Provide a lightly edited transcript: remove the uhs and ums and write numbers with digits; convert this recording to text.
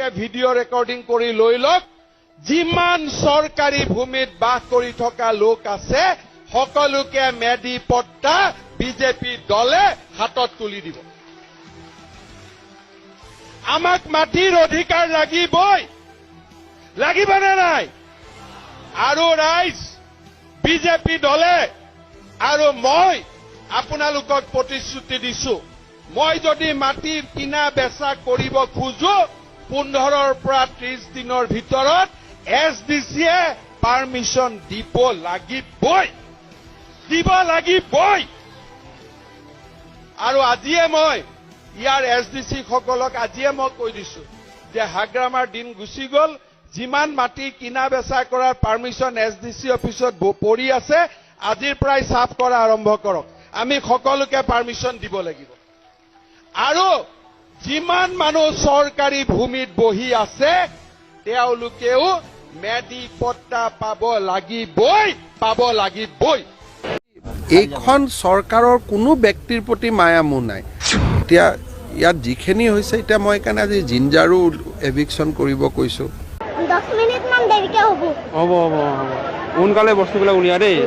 আপোনালোকে video' recording কৰি লৈ লওক। যিমান চৰকাৰী ভূমিত বাস কৰি থকা লোক আছে, সকলোকে মেদি পট্টা বিজেপি দলে হাতত তুলি দিব। আমাক মাটিৰ অধিকাৰ লাগিবই, লাগিবনে নাই? আৰু ৰাইজ, বিজেপি দলে আৰু মই আপোনালোকক প্ৰতিশ্ৰুতি দিছো, মই যদি মাটি কিনা বেচা কৰিব খোজো, 15ৰ পৰা 30 দিনৰ ভিতৰত এছ ডি চিয়ে পাৰ্মিশ্যন দিব লাগিবই, দিব লাগিবই। আৰু আজিয়ে মই ইয়াৰ এছ ডি চি সকলক আজিয়ে মই কৈ দিছো যে হাগ্ৰামাৰ দিন গুচি গ'ল। যিমান মাটি কিনা বেচা কৰাৰ পাৰ্মিশ্যন এছ ডি চি অফিচত পৰি আছে, আজিৰ পৰাই চাফ কৰা আৰম্ভ কৰক। আমি সকলোকে পাৰ্মিশ্যন দিব লাগিব। আৰু যিমান মানুহ চৰকাৰী ভূমিত বহি আছে, তেওঁলোকেও মেদি পট্টা পাব লাগিবই, পাব লাগিবই। এইখন চৰকাৰৰ কোনো ব্যক্তিৰ প্ৰতি মায়া মোহ নাই। এতিয়া ইয়াত যিখিনি হৈছে, এতিয়া মই সেইকাৰণে আজি জিঞ্জাৰো এভিকশ্যন কৰিব কৈছোঁ। 10 মিনিটমান দেৰিকে হ'ব। হ'ব হ'ব হ'ব, সোনকালে বস্তুবিলাক উলিয়া দেই।